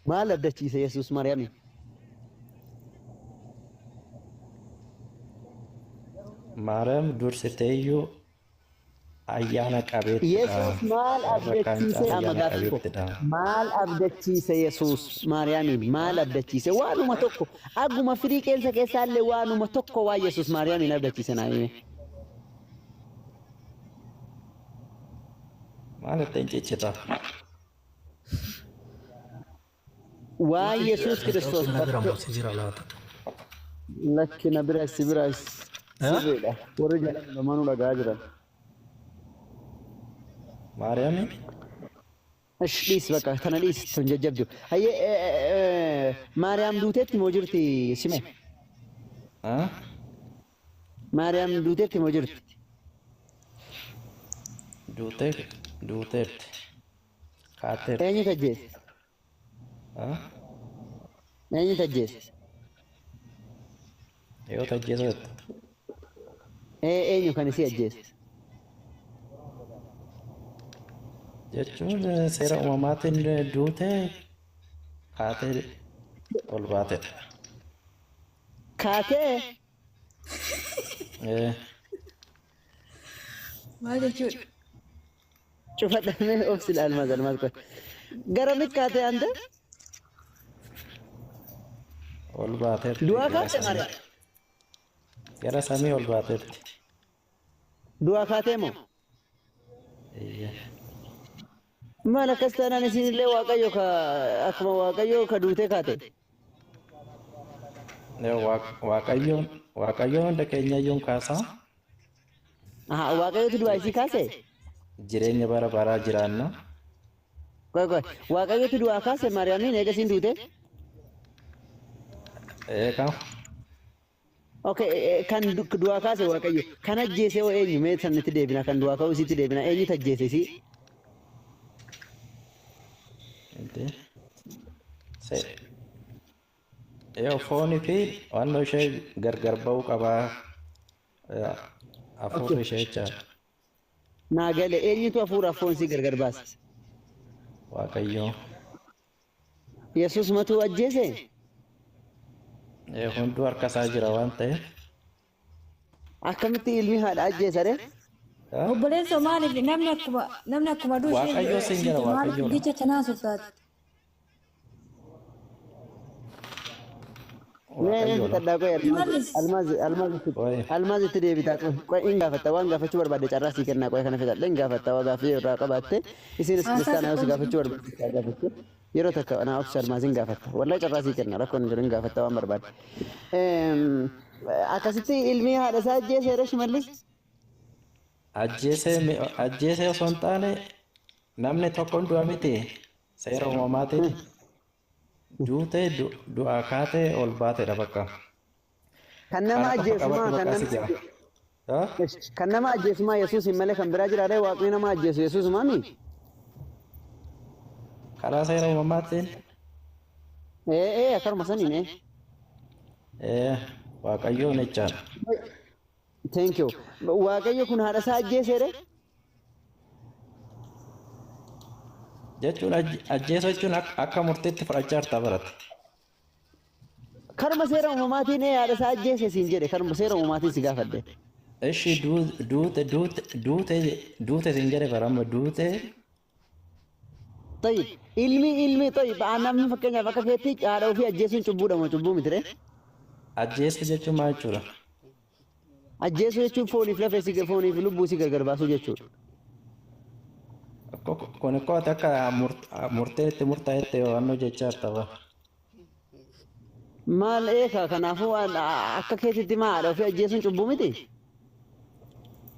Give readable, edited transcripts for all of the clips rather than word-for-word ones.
Maal abdachiise Yesuus Maariyaamiin? Maariyaam dursiteeyyuu ayyaana qabeettidha. Yesuus maal Warra kaan abdachiise? caala Amma ayyaana gaaffii koo. qabeettidha. Maal abdachiise Yesuus Maariyaamiin? Maal abdachiise? Waanuma tokko. Aguma firii qeensa keessaallee waanuma tokko waan Yesuus Maariyaamiin abdachiise naa hime. Maal ittiin ciccita? Waan Yesuus Kiristoos Na bira bakkee moo si jira laata? Lakki na bira si bira sirriidha. Warri jala lamanuu dhaga'aa jiran. Maariyaamiin Ish dhiis bakka tana dhiis tun jajjabdu. Hayyee Maariyaam duuteetti moo jirti sime? Ah? Maariyaam duuteetti moo jirti? Duutee duuteerti. Kaateerti. Eenyutu ajjeese? Ah? Eenyutu ajjeese? Yoo tajjeesu jette. Ee eenyu kan isii ajjeese? Jechuun seera uumamaatiin duutee kaatee ol baatedha. Kaatee Ee. Maal jechuudha? Cufadhamee obsi almaaz almaaz qoy. Garamitti kaatee ante? Ol baateerti Du'aa gara kaate samii. Maariyaam? Gara samii ol baateerti. Du'aa kaatee moo? Eeyyee. Maal akkas taanaan isinillee Waaqayyo ka akkuma Waaqayyo ka duutee kaate. Waaqayyoon Waaqayyoon hunda keenyayyuu hin kaasaa. Aha, Waaqayyotu du'aa isii kaase? Jireenya bara baraa jiraanna. Qoy qoy. Waaqayyotu du'aa kaase Maariyaamiin eega isiin duute? Eegaa. Okay, kan du'aa kaase Waaqayyo. Kan ajjeese hoo eenyu? Mee sanitti deebina. Kan du'aa ka'uu isiitti deebina. Eenyutu ajjeese isii? Inti. Se. Yoo foonii fi wannoo ishee gargar ba'uu qabaa. Hafuurri ishee jechaadha. Naa gale. Eenyutu hafuuraaf foon isii gargar baase? Waaqayyoo. Yesuus matuu ajjeese? Hunduu harka isaa jira waan ta'eef. Akkamitti ilmi haadha ajjeesa ree? Obboleessoo maaliif namni akkuma du'u ishee Waaqayyoo siin jira maaliif Waaqayyoodha. jecha tanaa softaati? Mee mee Waaqayyoodha. fixadhaa qoy Malis. Almaaz almaaz Wayi. almaaz itti deebitaa qoy qoy in gaafatta waan gaafachuu barbaadde carraa sii kennaa qoy kana fixadhe in gaafatta waa gaaffii irraa qabaatte isinis Haasaa kiristaanaa yoo si xiqqoon gaafachuu barbaadde haa gaafattu yeroo takka naa obsi almaaz in gaafatta wallahi carraa sii kenna rakkoon hin jiru in gaafatta waan barbaadde. Akkasitti ilmi haadha isaa ajjeeseera Shimallis. Ajjeesee ajjeesee osoo hin taane namni tokko hin du'a miti seera uumamaatiin duutee du'aa kaatee ol baatedha bakka. Kan nama Kana qofa ajjeesumaa qabadhu kan bakka nama si jira. Ha? Kan nama ajjeesumaa Yesuusin malee kan biraa jiraaree waaqni nama ajjeesu Yesuusumaa mi? Karaa seera uumamaatiin Ee ee akkanuma saniin ee. ee waaqayyoon jechaadha. Thank you. Waaqayyo kun haadha isaa ajjeeseere? Jechuun ajjeesuu jechuun akka murtiitti fudhachaa jirta barate. Karuma seera uumamaatiin ee haadha isaa ajjeese siin jedhe karuma seera uumamaatiin si gaafadhe. Ishi duute duute duute duute siin jedhe barama duute. Tayyib ilmi ilmi tayyib namni fakkeenyaaf akka keetti haadha ofii ajjeesuun cubbuudha moo cubbuu miti ree? Ajjeesuu jechuun maal jechuudha? Ajjeesuu jechuun fooniif lafee si fooniif lubbuu si gargar baasuu jechuudha. Kun ikkoo ati akka murteen itti murtaa'etti waan hojjechaa jirta bara. Maal eeka kanaafuu akka keetitti maa haadha ofii ajjeesuun cubbuu miti?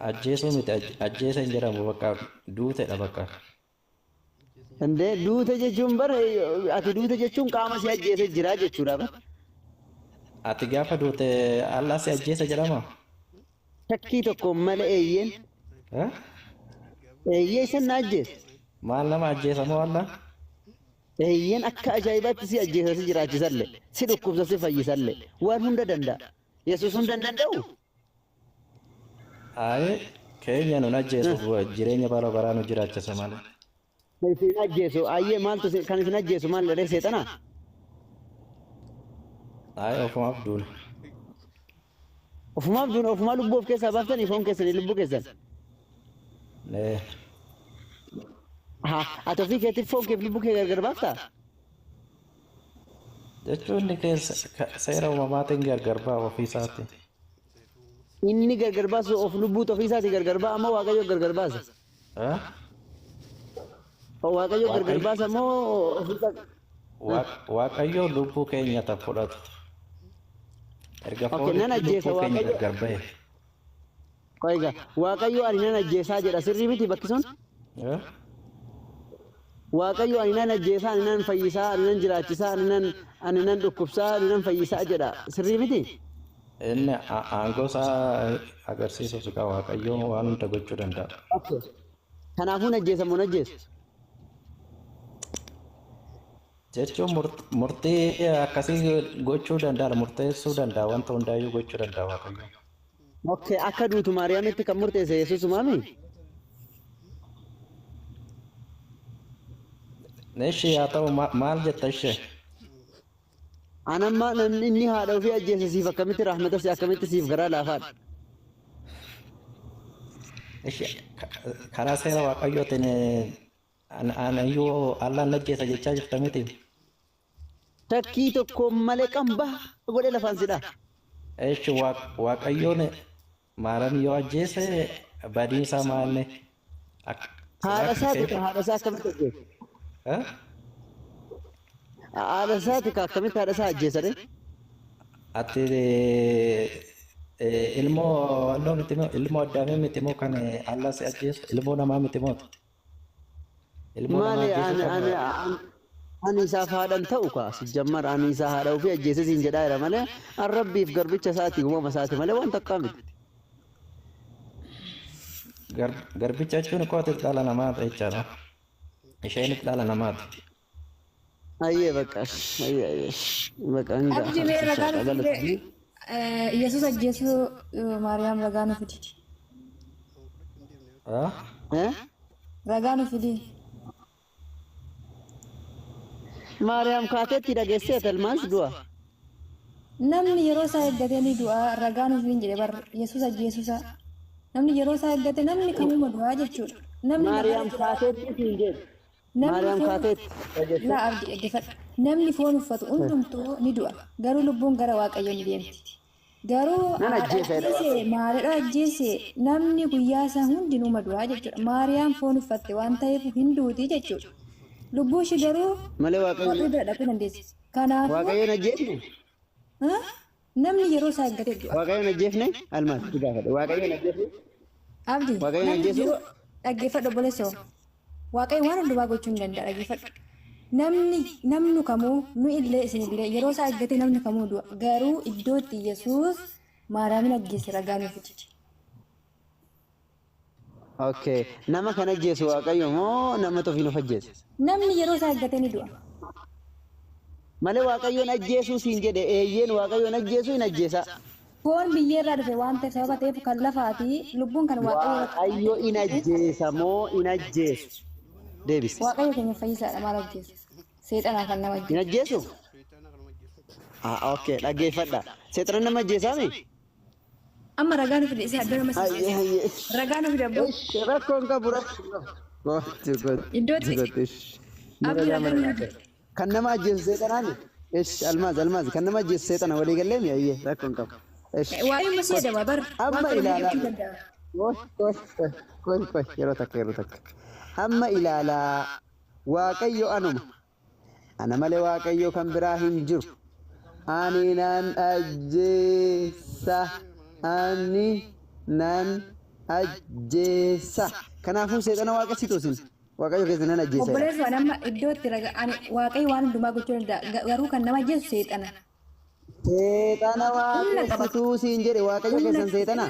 Ajjeesuu miti ajjeesa hin jedhamu bakka duutedha bakka. Indee duute jechuun bar ati duute jechuun qaama si ajjeese jira jechuudha bar. Ati gaafa duute Allah si ajjeesa jedhama? Shakkii tokko malee eeyyeen. Eh? Eeyyee isan na ajjeese. Maal nama ajjeesa moo Allah? Eeyyeen akka ajaa'ibaatti si ajjeesa si jiraachisalle si dhukkubsa si fayyisalle waan hunda danda'a. Yesuus hunda hin danda'u? Ayi keenya nun ajjeesu jireenya bara baraa nu jiraachisa malee. Isin ajjeesu ayyee maaltu kan isin ajjeesu maal jedhee seexana? Ayi ofumaaf duuna. Ofumaaf duuna ofumaa lubbuu of keessaa baaftanii foon keessanii lubbuu keessan. Ee, Haa ati ofii keetiif foon keef lubbuu kee gargar baaftaa? Jechuun inni keessa seera uumamaatiin gargar ba'a ofii isaati. Inni gargar baasu of lubbuutu ofii isaatii gargar ba'a moo Waaqayyo gargar baasa? Eh? Waaqayyo gargar Waaqayyo baasa moo ofii isaa? Waaqayyo lubbuu keenya ta fudhatu. Erga Okay, nan foonitti ajjeesa lubbuu keenya Waaqayyo. gargar bahe. Egaa Waaqayyo ani nan ajjeesaa jedha sirrii miti bakki sun? Eh? Waaqayyo ani nan ajjeesaa, ani nan fayyisaa, ani nan jiraachisaa, ani nan dhukkubsaa, ani nan fayyisaa jedha sirrii miti? Inni aangoo isaa agarsiisuuf qaba. Waaqayyo waan hunda gochuu danda'a. Okay. Kanaafuu hin ajjeesa moo hin ajjeesu? Jechuun murtii akkasii gochuu danda'a, murteessuu danda'a, wanta hundaayyuu gochuu danda'a Waaqayyo. Okay, akka duutu Maariyaamitti kan murteesse Yesuus maami? Ishee haa ta'u maal jetta ishee? Anamma namni inni haadha ofii ajjeese siif akkamitti rahmata si akkamitti siif garaa laafaadha? Ishee karaa seera Waaqayyootiin anayyuu Allaan ajjeesa jechaa jirta miti. Shakkii tokko malee qambaa godhee lafaan si dhaha. Eshi Waaqayyoon Maariyaam yoo ajjeese badiin isaa maalne? Haadha isaati ka haadha isaa akkamitti ajjeese? Haadha isaati ka akkamitti haadha isaa ajjeesa ree? Ati ilmoo walloo miti moo ilmoo addaamii miti moo kan Allah si ajjeesu ilmoo namaa miti moo? Ilmoo namaa Maali ajjeesuu ani kan ani ani isaaf haadhan ta'u kaa sijjammar ani isaa haadha ofii ajjeese siin jedhaa jira malee an rabbiif garbicha isaati uumama isaati malee waan takkaa miti. Garbicha jechuun koo ati dhala namaa jechaadha. Isheenis dhala namaati. Ayyee bakka ayyee ayyee bakka hin Abdi mee ragaa nu gaafata fidi. Yesuus ajjeesuu Maariyaam ragaa nu fidi. Ah? Eh? Ragaa nu fidi. Maariyaam kaateetti dhageessee Almaas du'a. Namni yeroo isaa eeggatee ni du'a ragaa nu fidi jedhe bar Yesuus ajjeesuu isaa. Namni yeroo isaa eeggate namni kamuma du'a jechuudha. Namni lafarra Maariyaam jiraatu kaateetti siin jedhe. namni Maariyaam foon kaateetti dhageessee. laa abdi dhaggeeffadhu. Namni foon uffatu hundumtuu ni du'a. Garuu lubbuun gara Waaqayyoo ni deemti. Garuu Nan haadha ajjeesa jedha ajjeese Waaqayyo. maalidha ajjeese namni guyyaa isaa hundinuu du'a jechuudha. Maariyaam foon uffatte waan ta'eef hin duuti jechuudha. Lubbuu ishee garuu Malee Waaqayyo Waaqayyo bira dhaquu dandeessi. Kanaafuu Waaqayyoon ajjeefne? namni yeroo isaa eeggatee du'a. Waaqayyoon ajjeefne? Almaas si gaafadha. Waaqayyoon ajjeefne? Abdi Waaqayyoon namni ajjeesu? yeroo dhaggeeffadhu obboleessoo. Waaqayyo waan hundumaa gochuu hin danda'a dhaggeeffadhu. Namni kamuu nu illee isin illee yeroo isaa eeggatee namni kamuu du'a. Garuu iddoo itti Yesuus Maariyaamin ajjeese ragaa nuuf fidi. Okay. Nama kan ajjeesu Waaqayyo moo nama ofiin of ajjeese? Namni yeroo isaa eeggatee ni du'a. Malee Waaqayyoon ajjeesuu siin jedhe eeyyeen Waaqayyoon ajjeesuu hin ajjeesa. Foon biyyeerraa dhufe waan ta'eef sababa ta'eef kan lafaati lubbuun kan Waaqayyo Waaqayyo in ajjeesa moo in ajjeesu? Deebisi. Waaqayyo keenya fayyisaadha maal ajjeesu? Seexanaa kan nama In ajjeesu. ajjeesu? Ah, okay, dhaggeeffadha. Seexana nama ajjeesaami? Amma ragaa nu fide isa addoo nama Hayyee siqeessa. hayyee. Ragaa nu fide abboo. Ish, rakkoon qabu rakkoon qabu. Gootu gootu Iddootti gootu ish. Ni abdii ragaa ragaa mana nu nyaata. fide. Kan nama ajjeesu seexanaani? Ish, almaaz almaaz kan nama ajjeesu seexana walii galleemi hayyee rakkoon qabu. Ish. Waaqayyo masii Kottu. adaba bar Amma waan kana ilaalaa. gochuu danda'a. Qoy qoy qoy qoy qoy yeroo takka yeroo takka. Amma ilaalaa Waaqayyo anuma. Ana malee Waaqayyo kan biraa hin jiru. Ani nan ajjeesa. Ani nan ajjeesa. Kanaafuu seexana waaqessitu isin. Waaqayyo keessa nan ajjeesa jedha. Obboleessa waan amma iddootti ragaa ani Waaqayyo waan hundumaa gochuu danda'a garuu kan nama ajjeesu seexana. Seexana Humna qaba. waaqessituu siin jedhe Waaqayyo Humna keessan seexana.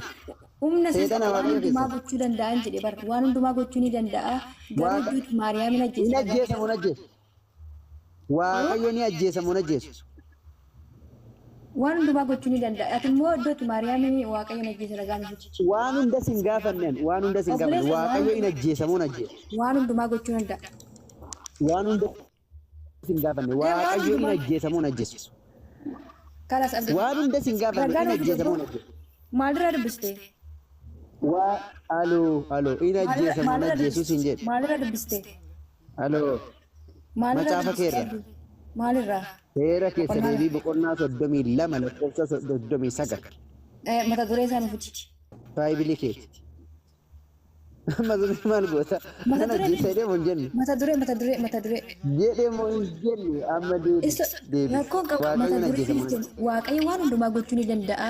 humna isaa Seexana waan Waaqayyo hundumaa keessan. gochuu danda'an jedhe bar waan hundumaa gochuu ni danda'a garuu Waaqa iddootti Maariyaamin hin ajjeese ragaa ajjeesa moo hin ajjeesu? Waaqayyo ni ajjeesa moo hin ajjeesu? Waan hundumaa gochuu ni danda'a. Ati immoo iddootti Maariyaamin Waaqayyoon ajjeese ragaa nu fidi. Waan hunda sin gaafanneen waan hunda sin gaafanne Obboleessa waan Waaqayyo hin ajjeesa moo hin ajjeesu? waan hundumaa gochuu danda'a. Waan hunda sin gaafanne. Waan Waaqayyo hin hundumaa ajjeesa moo hin ajjeesu? Kalas abdi. Waan hunda sin gaafanne Ragaa hin nuuf ajjeesa moo fidabbo. hin ajjeesu? Maalirraa dubbiste? Waa aloo aloo hin ajjeesa moo hin Maalirraa ajjeesu dubbiste? sin jedhe. Maalirraa dubbiste? Aloo Maalirraa macaafa dubbiste keerra. abdi? Maalirraa? Seera keessa Boqonnaa deebii boqonnaa 32 lakkoofsa 39. Mata duree isaa nuuf fidi. Baaybilii keeti. Mata duree maal goota? Mata Nan duree ajjeesa jedhee moo hin jenne? Mata duree, mata duree, mata duree. Jedhee moo hin jenne? Amma deebi Isa deebi. rakkoon qabu mata Waaqayyo hin duree ajjeesa moo hin jechuun Waaqayyo waan hundumaa gochuu ni danda'a.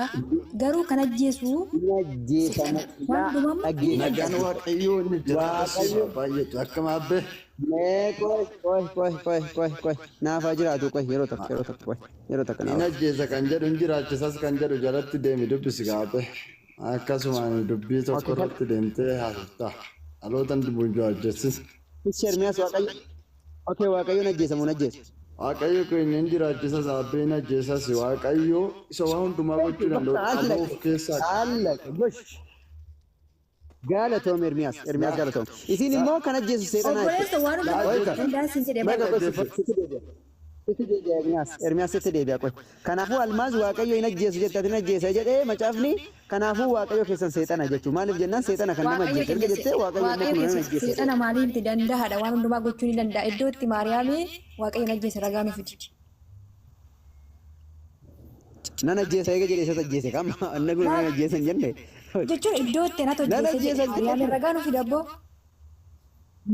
Garuu kan ajjeesu hin ajjeesa moo waan laa hundumaa immoo inni dhaggeeffadhu. Nagaan Waaqayyoo inni jiraata siif Waaqayyo haa baay'atu. Akkam abbee? Mee qoy qoy qoy qoy qoy qoy naaf haa jiraatu qoy yeroo tokko yeroo tokko qoy yeroo tokko Hin naaf. ajjeesa kan jedhu hin jiraachisas kan jedhu jalatti deemi dubbisi gaabe. Akkasumaan dubbii tokko Okay, kan irratti deemtee haasofta. Dhaloota hin burjaajjessin. Ishi Ermiyaas Waaqayyo Okay, Waaqayyoon ajjeesa moo hin ajjeesu? Waaqayyo keenya hin jiraachisas abbee hin ajjeesas. Waaqayyo isa waan hundumaa gochuu danda'u Bakka dhaboo allaqe of keessaa qaba. allaqe gosh Galatoom Ermiyaas Ermiyaas galatoom. Isin immoo kan ajjeesu seexanaa jechuudha. Obboleessa waan hundumaa Qoy gochuu ka. danda'a siin jedhe Bakka bara. qoy sitti sitti deebi'a. Sitti deebi'a Ermiyaas Ermiyaas sitti deebi'a qoy. Kanaafuu Almaaz Waaqayyo hin ajjeesu jette ati hin ajjeesa jedhee macaafni kanaafuu Waaqayyo keessan seexana jechuudha. Maaliif jennaan seexana kan nama Waaqayyo ajjeesu erga keenya jettee Waaqayyo immoo Waaqayyo kun nama keessa ajjeesa jedhe. seexana maaliif itti danda'aadha waan hundumaa gochuu ni danda'a. Iddoo itti Maariyaamii Waaqayyoon ajjeese ragaa nu fidi. Nan ajjeesa eega jedhe isas ajjeese kama anna kun nan ajjeesa hin jenne. Jechuun iddoo itti anatu Nan ajjeese jedhe ajjeesa Maariyaamiin ragaa nu fidi abboo.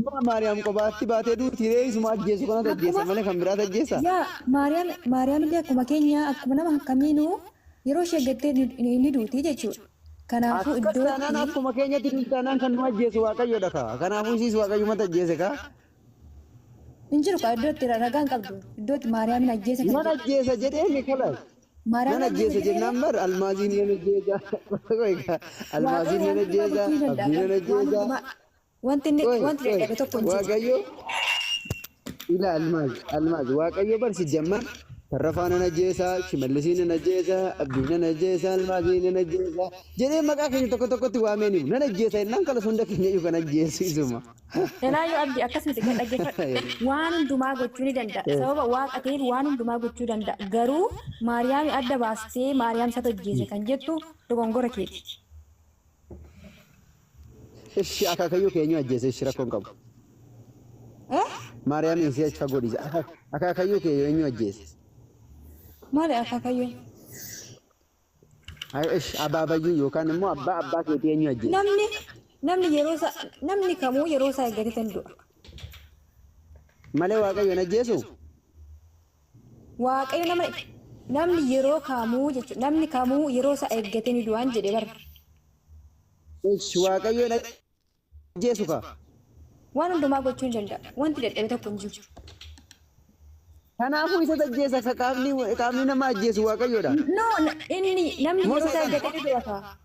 Maa Maariyaam qobaatti baatee duuti ree isuma ajjeesu kanatu ajjeesa Akkuma malee kan biraatu ajjeesa. yaa Maariyaam Maariyaam illee akkuma keenya akkuma nama kamiinuu yeroo ishee eeggattee ni duuti jechuudha. Kanaafuu Akkas iddoo taanaan itti akkuma keenyatti duuti taanaan kan nu ajjeesu Waaqayyoodha kaa. Kanaafuu isiis Waaqayyumatu ajjeese kaa. Hin jiru kaa iddoo itti ragaa hin qabdu. Iddoo itti Maariyaamin ajjeese kan Nan jedhu. ajjeesa jedhee ni kalas. Nan Maariyaamin ajjeesa ajjeese jedhee jennaan bar almaaziin nan ajjeesa. Qoy kaa Waaqayyo almaaziin waan nan hundumaa ajjeesa gochuu ni danda'a. abdiin nan Waan ajjeesa. hundumaa wanti inni Qoy wanti qoy dadhabe tokko hin jiru. Waaqayyo ila almaaz almaaz Waaqayyo bar si jammar Tarrafaa nan ajjeesa, Shimallisiin nan ajjeesa, Abdiin nan ajjeesa, Almaaziin nan ajjeesa jedhee maqaa keenya tokko tokkotti waamee ni nan ajjeesa jennaan kalas hunda keenya iyyuu kan ajjeesu isuma. Elaayyoo Abdi akkas miti kan dhaggeeffadhu. Waan hundumaa gochuu ni danda'a. Sababa waaqa ta'eef waan hundumaa gochuu danda'a. Garuu Maariyaami adda baastee Maariyaam isatu ajjeese kan jettu dogongora keeti. Ishi akaakayyuu keenyu ajjeese ishi rakkoon qabu. Eh? Maariyaamiin si achi fagoo dhiisa. Akaakayyuu kee eenyu ajjeese? Maali akaakayyuun? Ayo ishi abaabayyuu yookaan immoo abbaa abbaa keetii eenyu ajjeese? Namni yeroo isaa namni kamuu yeroo isaa eeggatee tan du'a. Malee Waaqayyo hin ajjeesu? Waaqayyo nama namni yeroo kamuu jechuudha. Namni kamuu yeroo isaa eeggatee ni du'aan jedhe bara. Ishi Waaqayyo hin ajjeesu kaa? Waan hundumaa gochuu ni danda'a. Wanti dadhabe tokko hin jiru. Kanaafuu isa ajjeesa ka qaamni qaamni nama ajjeesu Waaqayyoodha. No, inni namni Moo yeroo isaa seexana? eeggatee ni du'a kaa.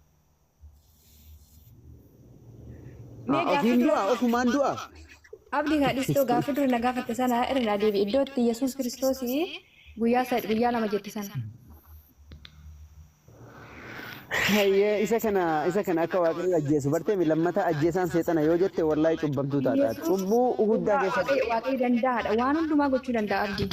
Mee gaaffii Ofiin dura du'a ofumaan du'a. Abdii kana dhistoo gaaffii dura na gaafatte sana irra naa deebi. Iddoo itti Yesuus Kiristoos guyyaa guyyaa lama jette sana. Hayyee isa kana akka Waaqayyo ajjeesu bartee lammata ajjeesaan seexana yoo jette wallaahi cubbamtuu taata. Yesuus Cubbuu guddaa dhugaa keessa Waaqayyo Waaqayyo danda'aadha. Waan hundumaa gochuu danda'a Abdii.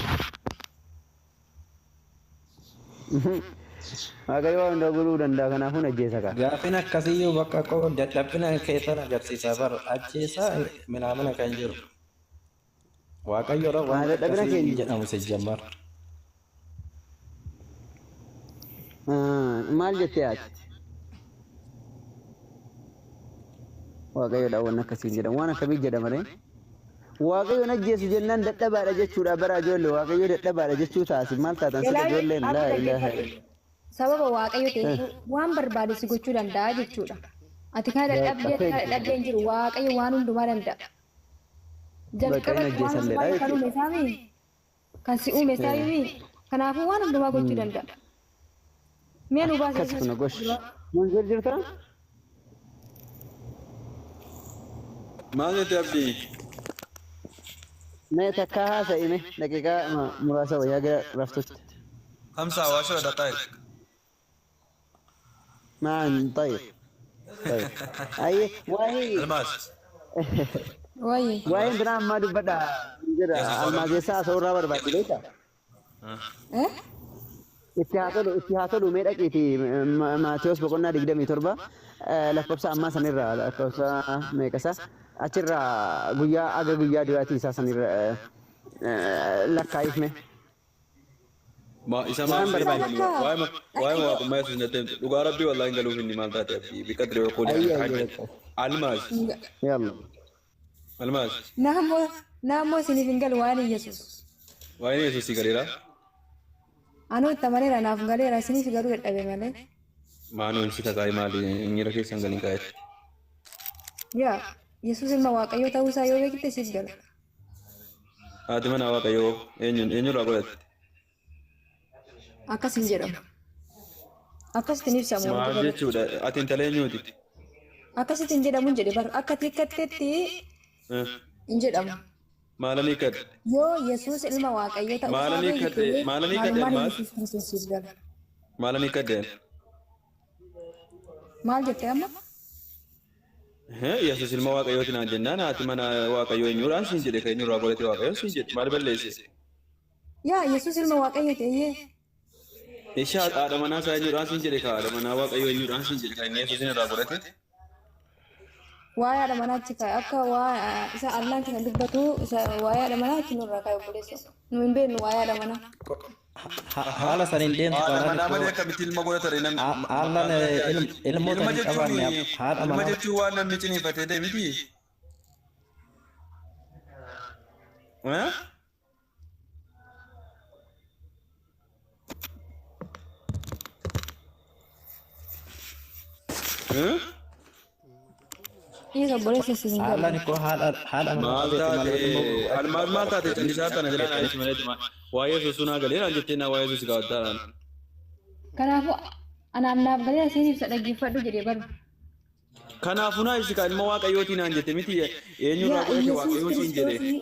Waaqayyo waan hundaa godhuu danda'a kanaafuu hin ajjeesa kaa. Gaaffiin akkasiyyuu bakka koo dadhabina keessan agarsiisa bar ajjeesaa minaamina kan jiru. Waaqayyoodha Maa waan dadhabina akkasii keenya. jedhamu si jammar. Maal jettee ati? Waaqayyoodha waan akkasii hin jedhamu. Waan akkamii jedhama ree? Waaqayyoon ajjeesu jennaan dadhabaadha jechuudha bara ijoollee Waaqayyo dadhabaadha jechuu taasi maal taatan sila Jalaalee ijoolleen abdii laa ilaaha dhaggeeffadhu. Sababa Waaqayyo ta'eef waan barbaade si gochuu danda'a jechuudha. Ati kana dadhabdee ati kana dadhabdee hin jiru. Waaqayyo waan hundumaa danda'a. Bakka Jalqaba inni waan ajjeesalleedha hundumaa kan jechuudha. uume isaami kan si uume isaami. Kanaafuu waan hundumaa gochuu danda'a. Mee nu baasi Akkas kuna gosh. Munzir jirtaa? Maal jette Abdii? Mee takkaa haasa'ime daqiiqaa muraasa wayyaa gara raftutti. خمسة أو 10 دقائق. Maan طيب طيب أي waa'ee الماس Wayyi. waa'een biraa ammaa dubbadha. Jedha Yesuus Waaqa. almaazeessaa haasa'uu irraa barbaadde beektaa? Eh? Itti haa tolu mee dhaqiiti Maatiyos boqonnaa 27 lakkoofsa ammaa sanirraa lakkoofsa meeqasa achirraa guyyaa aga guyyaa du'aatii isaa sanirra lakkaa'ifme. Ma isa maal Isaan ta'e barbaade. waa'ee waa'ee waaqummaa Yesuus natti himte. Dhugaa Rabbii wallaahi hin galuuf inni maal taate abdii biqiltuu yookaan Ayya ayya bakka. Almaaz Yalla. Almaaz Naammoo isiniif hin galu waan Yesuus. waa'een Yesuus si galeera. Anuu itti amaneera naaf galeera isiniif galuu dadhabe malee. Maanoon si takaa'e maali miira keessan galin kaa'etti. Yaa Yesuus ilma Waaqayyoo ta'uusaa yoo beekte siif gala. Haati manaa Waaqayyoo eenyuun eenyurraa godhatte? Akkas hin jedhamu. Akkasitti hin ibsamu wanti Maal bara. jechuudha? Ati intala eenyuuti? Akkasitti hin jedhamu hin jedhe bara akka hiikkattetti hin jedhamu. Maalan hiikkadhe? Yoo Yesuus ilma Waaqayyoo ta'uusaa Maalan hiikkadhe? beekte Maalan hiikkadhe maalummaan Almaaz? Yesuus Kiristoos siif gala. Maalan hiikkadhe? Maal jette amma? Yesuus ilma Waaqayyooti naan jennaan haati mana Waaqayyoo eenyuudhaan siin jedhe kan eenyurraa godhate Waaqayyoon siin jedhe maal balleesse? Yaa Yesuus ilma Waaqayyoo ta'e. Ishee haadha manaa isaa eenyuudhaan siin jedhe ka haadha manaa Waaqayyoo eenyuudhaan siin jedhe kan inni Yesuusin irraa godhate? Waa'ee haadha manaachi kaa'e akka waa isa Allaan keessa dubbatu isa waa'ee haadha manaachi nurraa kaa'e obboleessa. Nu hin beeknu waa'ee haadha manaa. Haala saniin deemtu Haadha taanaan manaa malee ittoo akkamitti ilma godhata ree namni? haalaan ilmoota Ilma hin jechuun qabaanne haadha ilma manaa jechuun waan namni ciniinfatee deemiti. Eh? Eh? Dhiisa obboleessa si hin galu. haalaan ikkoo haadha manaa Maal qabeetti taate malee ilmoo almaas maal taate callisaa tana jedhaan anis malee waa'ee Yesuus naa galee naan jettee naa waa'ee Yesuus gaafataadhaan. Kanaafuu anaaf naaf galee isiin ibsa dhaggeeffadhu jedhee baru. Kanaafuu naa ibsi kaa ilma Waaqayyootii naan jette miti eenyurraa Yaa godhate Yesuus Waaqayyoo siin jedhe. Kiristoosii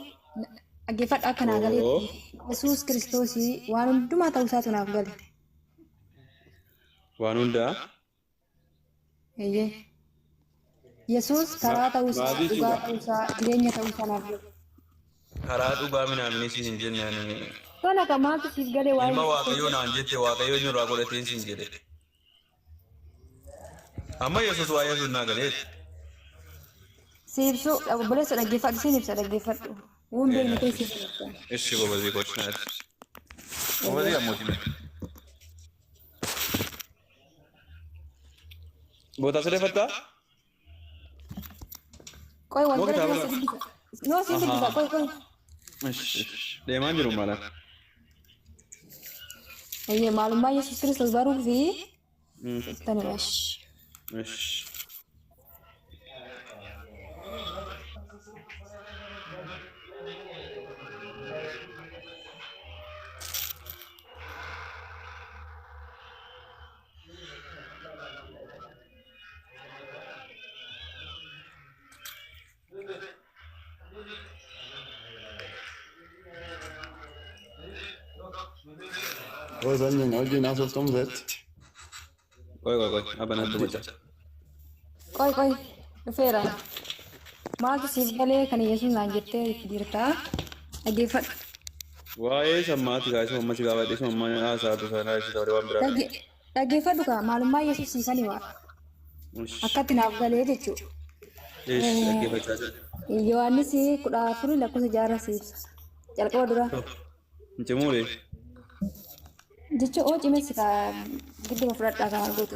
dhaggeeffadhu akka naa Oo. galeetti. Yesuus Kiristoosii waan hundumaa ta'uu isaatu naaf gale. Waan hundaa Eeyyee. Yesuus karaa ta'uusaa, maal dhugaa jechuudha? ta'uusaa, jireenya ta'uusaa naaf gale. Karaa dhugaa minaamini siin hin jenne ani. Kana kan maaltu siif galee waa'ee Ilma Yesuus Waaqayyoo naan jette Waaqayyoo eenyurraa godhatee siin jedhe. Amma Yesuus waa'ee Yesuus naa galeeti. Si ibsu obboleessa dhaggeeffadhu siin ibsa dhaggeeffadhu. Waan beekne keessa siif ibsa. Ishi gobazii gochinaati. Gobazii ammooti. Boota sirreeffattaa? Qoy Moo wantoota kitaaba keessa dubbisa. Noo siin dubbisa qoy qoy. Deemaan jiru maala. Eeyyee maalummaa Yesuus Kiristoos baruu fi tanidha. Ishi. Yoo sanyiin hojiin haasoftumsetti. Qoy qoy qoy abanaatti boca. Qoy qoy dhufeera. Maaltu siif galee kan Yesuus naan jettee jirta? Dhaggeeffadhu. Waa'ee sammaati kaasee amma si gaafadhe sun amma haasaatu sana ibsi ta'uu waan biraa. Dhaggeeffadhu kaa maalummaa Yesuus siifani waa. Akkatti naaf galee jechuudha. Ishi dhaggeeffachaa jira. Yohaannis 14 lakkoofsa 6 si ibsa. Jalqaba dura. Hin cimuure. Jecha oo cimessi kaa gidduma fudhadhaa kan maal gootu.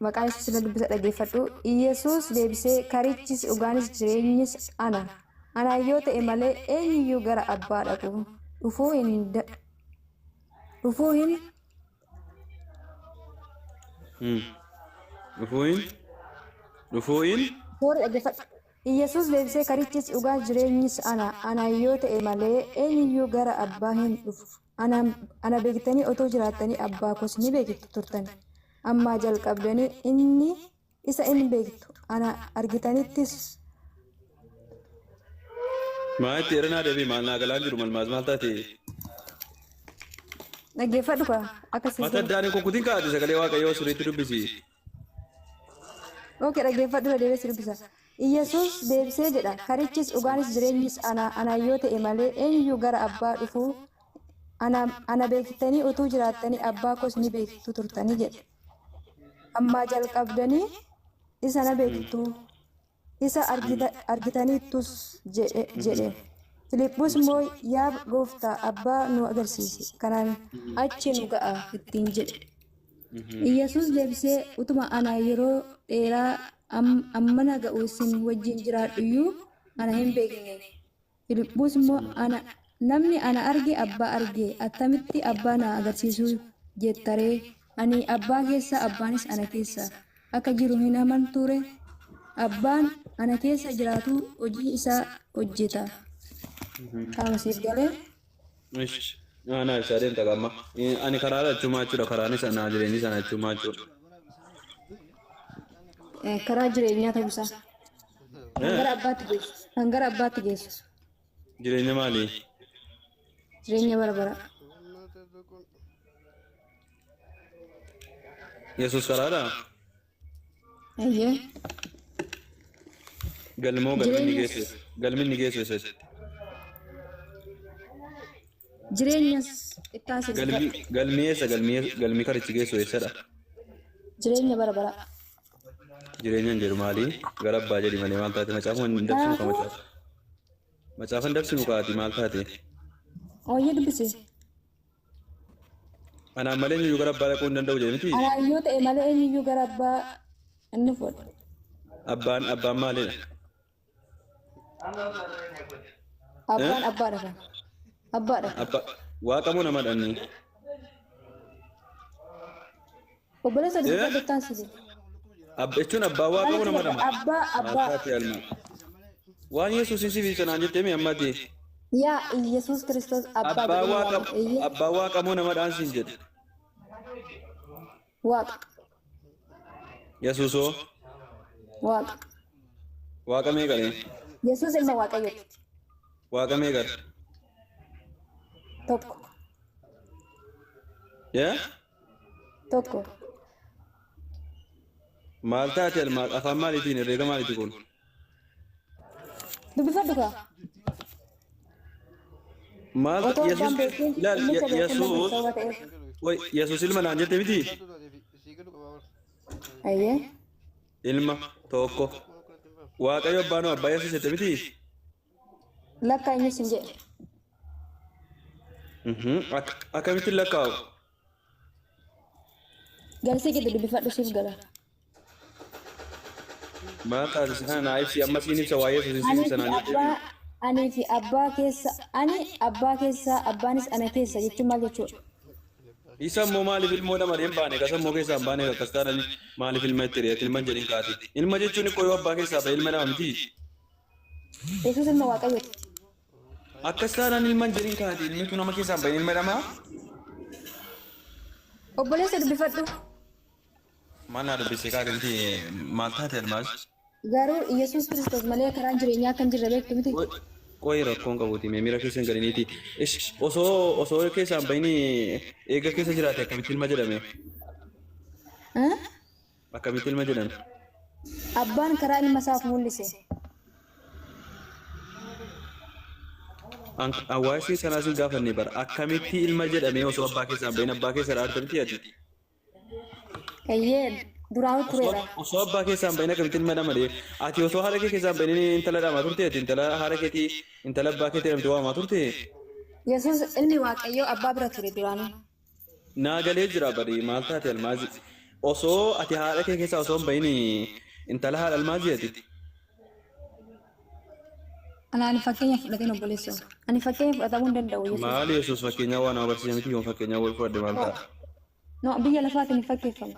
Maqaa Yesuus irra dubbisa dhaggeeffadhu. Yesuus deebisee karichis dhugaanis jireenyis ana. Ana yoo ta'e malee eenyuyyuu gara abbaa dhaqu dhufuu hin Dhufuu hin? Dhufuu hin? Toora dhaggeeffadhu. Yesuus deebisee karichis dhugaa jireenyis ana. Ana yoo ta'e malee eenyuyyuu gara abbaa hin dhufu. Ana beektanii otoo jiraattanii abbaa koos ni beektu turtan. Ammaa jalqabdanii inni isa in beektu. Ana argitanittis. Maa itti eranaa deebii maal naa galaan jiru malmaas maal taate? Dhaggeeffadhu kaa akkasii. Mata addaan kukkutiin kaa'ate sagalee Waaqayyoo sirriitti dubbisi. Okay, dhaggeeffadhu deebisee dubbisa. Iyyasuus deebisee jedha, karichis dhugaanis jireenyis ana, ana yoo ta'e malee eenyuyyuu gara abbaa dhufuu ana, ana beektanii utuu jiraattanii abbaa koos ni beektu turtanii jedhe. Ammaa jalqabdanii isa na beektu, isa argitaniittus jedhe jedhe. Filiphus immoo, yaa gooftaa, abbaa nu agarsiisi, kanaan achi nu ga'a ittiin jedhe. Iyyasuus deebisee, utuma ana yeroo dheeraa ammana ga'u isin wajjin jiraadhu iyyuu ana hin beekne. Filiphus immoo, ana namni ana arge abbaa arge, attamitti abbaa na agarsiisuu jettaree? Ani abbaa keessa, abbaanis ana keessa akka jiru hin amanture? Abbaan ana keessa jiraatu hojii isaa hojjeta. Qaama siif galee? Ish. Ana ibsaa deemta qaama. Ani karaa jechuun jechuudha, karaanis ana, jireenyi sana jechuun jechuudha. Karaa jireenyaa ta'uu isaa. Kan gara abbaatti geessu. Kan gara abbaatti geessu. Jireenya maalii? Jireenya bara baraa. Yesuus karaadhaa? Ayyee. Galmoo galmi inni Jireenya geessu galmi inni geessu eessatti? Jireenyas itti Galmi galmi eessa, galmi galmi karichi geessu eessadha? Jireenya bara baraa. Jireenya hin jedhu maali? Gara abbaa jedhi malee, maal taate? Macaafa hin dabsinu ka Kanaafuu macaafa. Macaafa hin dabsinu kaati, maal taate? Ooyyee, dubbise. Anaan malee eenyuyyuu gara abbaa dhaquu hin danda'u jedhe miti? Anaan yoo ta'e malee eenyuyyuu gara abbaa inni fudhatu. Abbaan maalidha? Abbaan abbaadha kan. Abbaadha. Abbaa waaqa moo namadha inni? Obboleessa, dubbifadhu ittaan si jedhe. Jechuun abbaa waaqa moo namadha? Abbaa Maal abbaa. taate alma? Waan Yesuus si ibsa naan jettee mi ammati? Yaa Iyyasuus Kiristoos abbaa Abbaa jedhee waaqa waamama. Eeyyee. Abbaa waaqa moo namadhaan siin jedhe? Waaqa. Yesuusoo? Waaqa. Waaqa meeqadhe? Yesuus ilma Waaqayyooti. Waaqa meeqadha? Tokko. Yaa? Tokko. Maal taate alma? Afaan maaliitiin, herreega maaliiti kun? Dubbifadhu kaa. Maal Otoo Yesuus abbaan beekin ilaal ilmicha beekuun Yesuus dandeessa sababa ta'eef. Oi, Yesuus ilma naan jette miti? Ayyee. Ilma tokko. Waaqayyo abbaan hoo abbaa Yesuus jette miti? Lakkaa innis hin jedhe. Akkamittiin lakkaa'u? Galsii giddu dubbifadhu, siif gala. Maal taate? Kana naa ibsi, amma siin ibsa, waa'ee Yesuus siin Ani ibsa fi naan jette abbaa miti? Ani fi abbaa keessa, ani abbaa keessa, abbaanis ana keessa jechuun maal jechuudha? Isa immoo maaliif ilmoo malee hin baane? Kasa immoo keessaa hin baane, akkas taanani maaliif ilma itti re'eeti? Ilma hin jedhin kaati. Ilma jechuun ikkoo yoo abbaa keessaa ba'e ilma nama miti. Yesuus ilma Waaqayyooti. Akkas taanaan ilma hin jedhin kaati. Ilmi tun nama keessaa hin bahin ilma dhamaa. Obboleessa, dubbifadhu. Maal naa dubbisee kaati miti? Maal taate almaas? Garuu Yesuus Kiristoos malee karaan jireenyaa akka hin jirre beektu miti? Qoyi, rakkoon qabuuti, mee miira keessa hin galiniiti. Ish, osoo keessaa hin bahin eega keessa jiraate akkamitti ilma jedhame? Eh? Akkamitti ilma jedhame? Abbaan karaa ilma isaaf mul'ise. Hawaasni sanaa sin gaafanne bara, akkamitti ilma jedhame osoo abbaa keessaa hin bahin? Abbaa keessa dhaarte miti ati? Eeyyee, duraanuu tureera. Osoo abbaa keessaa hin bahin akkamitti ilma dhamale? Ati osoo haadha kee keessaa hin bahin intala dhamaa turte? Ati intala haadha keetii, intala abbaa keetii jedhamte waamaa turte? Yesuus ilmi Waaqayyoo abbaa bira ture duraanuu. Naa galee jira bari, maal taate almaazi? Osoo ati haadha kee keessaa osoo hin bahin intala haadha almaazii ati? Ani fakkeenya fudhateen, obboleessoo. Ani fakkeenya fudhatamuu hin danda'u Yesuus. Maali, Yesuus fakkeenyaa waan nama barsiise miti? Yoo fakkeenyaa wal fudhadhe maal ta'a? No, biyya lafaatiin hin fakkeeffamu.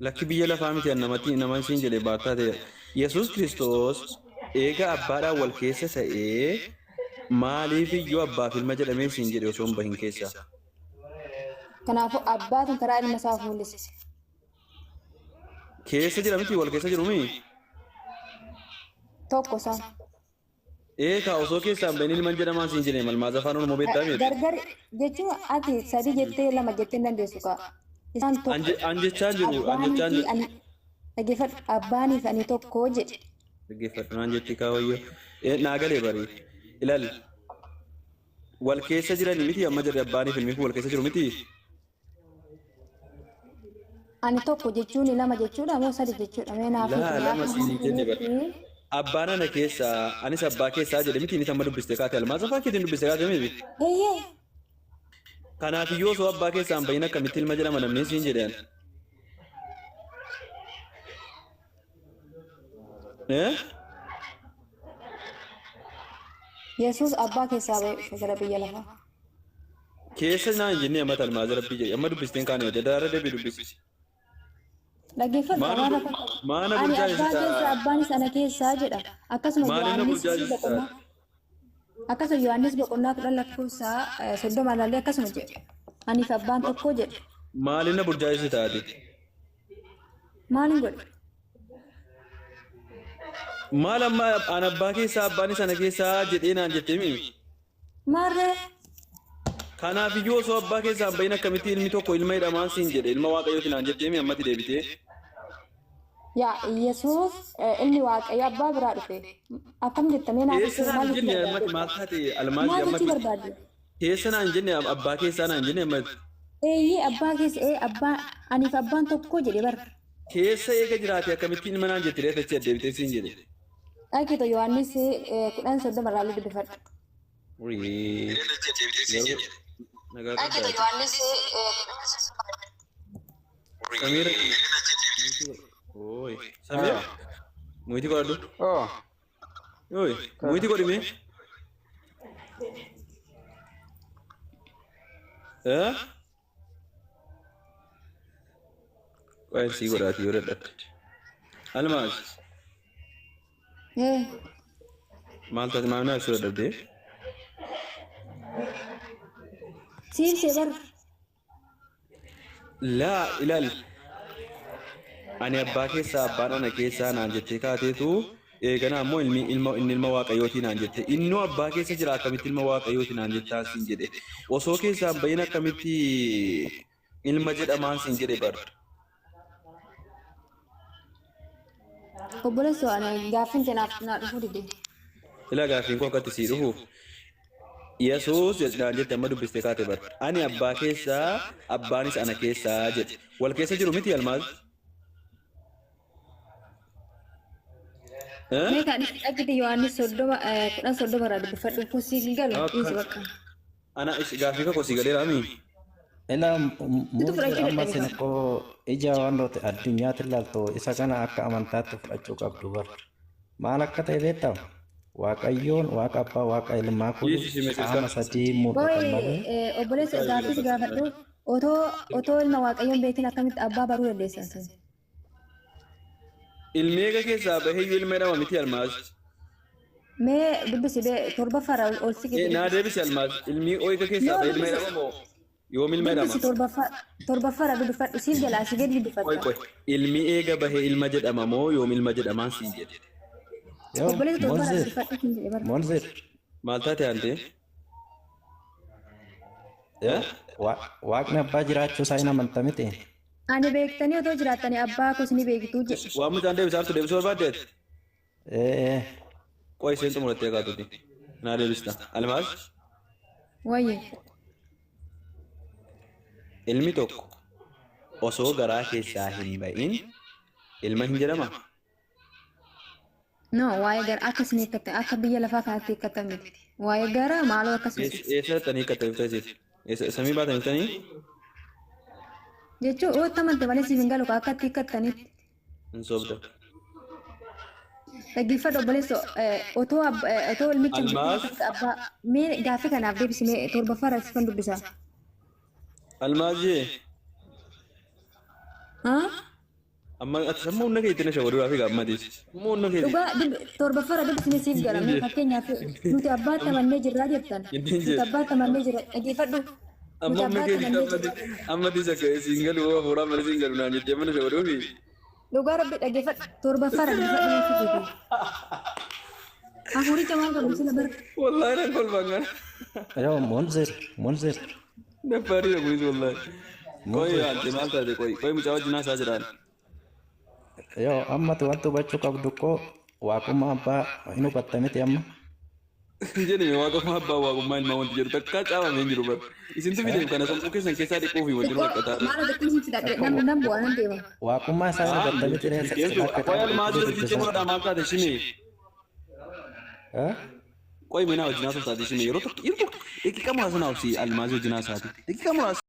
Lakki, biyya lafaa miti, an namatti nama siin jedhe baattaa ta'e. Yesuus Kiristoos eega abbaadhaan wal keessa ta'ee maaliif iyyuu abbaaf ilma jedhamee siin jedhe osoo hin bahin keessaa? Kanaafuu abbaatu karaa ilma isaaf mul'ise. Keessa jira miti? Wal keessa jiru mi? Tokko isaan. Eekaa, osoo keessaa hin bahin ilma jedhamaan siin jedhe, malmaas afaan Oromoo beektaa miti? Gargar jechuun ati sadi jettee lama jettee hin dandeessu kaa. Isaan tokko. An jechaa jiru, an Abbaanii jechaa fi jiru. ani, dhaggeeffadhu, abbaanii fi ani tokko jedhe. Dhaggeeffadhu naan jetti kaawwayyoo. Naa galee bari. Ilaali. Wal keessa jiran miti amma jirri abbaanii fi ilmi kun wal keessa jiru miti. Ani tokko jechuun lama jechuudha moo sadi jechuudha? Mee naaf Laa hiiki. lama Gaafa siin hin jenne bara. hiiki. Abbaan ana keessaa anis abbaa keessaa jedhe miti inni amma dubbiste kaate almaas afaan keetiin dubbiste kaate miti. Eeyyee. Kanaaf iyyuu osoo abbaa keessaa hin bahin akkamitti ilma jedhama namni siin jedhan. Eh? Yesuus abbaa keessaa ba'ee dhufe gara biyya lafaa. Keessa naan hin jennee amma almaas rabbii jedhe amma dubbisteen kaane jedhe daraara deebii dubbisi. Dhaggeeffadhu Maana waan bul afaan qabu. maana Ani abbaa keessa burjaajessitaa abbaanis ana keessaa jedha. Akkasuma maaliin na Yohaannis burjaajessitaa? boqonnaa akkasuma Yohaannis boqonnaa 10 lakkoofsa 30 ilaallee akkasuma jedha. Aniif abbaan tokko jedha. Maaliin na burjaajessitaa ati? Maalin godhe? Maal amma an abbaa keessaa abbaanis ana keessaa jedhee naan jettee mimi? Maarree. Kanaaf iyyuu osoo abbaa keessaa hin bahin akkamitti ilmi tokko ilma jedhamaan siin jedhe ilma waaqayyooti naan jettee mi ammatti deebitee? Yaa Yesuus ilmi waaqayyo abbaa biraa dhufe. Akkam jetta mee naaf Keessa ibsi naan maal hin jechuu jenne ammatti barbaadde? maal taate almaazii Maal jechuu ammatti barbaadde? keessa naan hin jenne abbaa keessaa naan hin jenne ammatti. Eeyyee abbaa keessa ee abbaa aniif abbaan tokko jedhe bara. Keessa eega jiraate akkamitti ilma naan jetti reeffa achi deebitee siin jedhe. Dhaqito Yohaannis 10 30 irraa illee dubbifadhu. Urii. Garuu nagaa qabdaa. Samiira. Ooyi. Samiira. Muyitii godhadhu. Oh. Ooyi. Muyitii godhi mee. Eh? Qo'een sii godhaati yoo dadhabde. Almaaz. Ee Maal taate maal naa ibsuu dadhabdee? siif see bara. Laa ilaali. Ani abbaa keessaa abbaan ana keessaa naan jettee kaateetu eeganaa immoo ilmi ilma inni ilma waaqayyootii naan jette. Innoo abbaa keessa jira akkamitti ilma waaqayyooti naan jettaa siin jedhe. Osoo keessaa hin bahin akkamitti ilma jedhamaan siin jedhe bar. Obboleessoo ani gaaffiin kee naaf naa dhufuu dide. Ilaa gaaffiin koo akkatti sii dhufuuf. Yesuus naan jette amma dubbiste kaate bar. Ani abbaa keessaa abbaanis ana keessaa jedhe. Wal keessa jiru miti almaaz? Eh? Mee kan dhaqite Yohaannis 30 10 30 irraa dubbifadhu kun siif hin galu dhiisi bakka. Ana gaaffii koo sii galeera mii? Ilaa Situ muuzii fudhachuu amma dadhabe isin qaba. koo ija waan nuti addunyaatti ilaaltu isa kana akka amantaatti fudhachuu qabdu bar. Maal akka ta'e beektaa? Waaqayyoon waaqa abbaa waaqa ilmaa kun Dhiisi si qaama sadii mul'atan Qoy malee obboleessa gaaffis gaafadhu otoo otoo ilma waaqayyoon beekin akkamitti abbaa baruu dandeessan sin? Ilmi eega keessaa baheyyuu ilma jedhama miti almaaz. Mee dubbisi bee torbaffaarraa ol siqiti Naa dubbisi. deebisi almaaz. Ilmi eega keessaa Yoo bahee ilma dubbisi jedhama moo yoom ilma jedhama? dubbisi torbaffaa torbaffaarraa dubbifadhu siif jalaa si gadi Qoy dubbifatta. qoy. Ilmi eega bahee ilma jedhama moo yoom ilma jedhamaan siin jedhe. yoo Obboleessa torbarraa Monzir dubbifadhu siin jedhe bara. Monzir Maal taate aantee? yoo waaqni abbaa jiraachuu isaa hin amanta miti. Ani beektanii otoo jiraattanii abbaa koos ni beektu jedhe. Waan mucaan deebisaa jirtu deebisuu barbaaddeet? Ee Qoy isheen xumurattee kaatuti. Naa deebista. Almaaz? Wayye. Ilmi tokko osoo garaa keessaa hin ba'in ilma hin jedhama. No, waa'ee gara akka isin hiikkattan akka biyya lafaa kanatti hiikkattan miti. Waa'ee gara maaloo akkas miti. Eessa dhattanii hiikkatta ifta isiit? Samii baatan iftanii? Jechuun yoo itti amante malee siif hin galu akka itti hiikkattanitti. Hin sobda. Dhaggeeffadhu obboleessoo otoo otoo ilmicha hin beekin Almaaz? akkamitti abbaa mee gaaffii kanaaf deebisi mee torbaffaa irraa sifan dubbisa. Almaaziyee? Haa? Amma ati sammuu humna keetti na shawaduudhaaf egaa ammatis. Sammuu humna keetti. Dhugaa torbaffaa irra dubbisne siif gala. Mee fakkeenyaaf nuti abbaatti amannee jirraa jettan. Inni Nuti jedhe. abbaatti amannee jirra dhaggeeffadhu. Amma Nuti humna abbaatti keetti amannee ammati jirra. ammatis akka isiin galu hoo hafuuraa malee isiin galu naan jettee amma na shawaduufi. Dhugaa rabbi dhaggeeffadhu. Torbaffaa irra dubbifadhu mee fiigee. Hafuuricha maal godhu sila bara. Wallaahi nan kolfaan kana. Yoo Monzir Monzir Daffaariidha kunis wallaahi. Qoy Monzir ante maal taate qoy qoy mucaa wajjin haasaa jiraan. yoo ammati wanti hubachuu qabdu koo Waaqummaa abbaa hin hubatta miti amma. Jedhame waaqummaa abbaa waaqummaa ilmaa wanti jedhu takkaa caafamee hin jiru bara. Isintu fideef kana sammuu keessan keessaa dhiquu fi wajjin rakkataadha. Maal xiqqoo isin fidadhe nan bu'aa nan deema. Waaqummaa isaa hin hubatta miti ree Yesu akka qoy almaazii kitaaba hojii dubbisaa. godhaa maal taate shimee? Eh? Qoy minaa wajjin haasoftaati shimee yeroo tokko daqiiqa muraasa naaf si almaazii wajjin haasaati. Daqiiqa muraasa.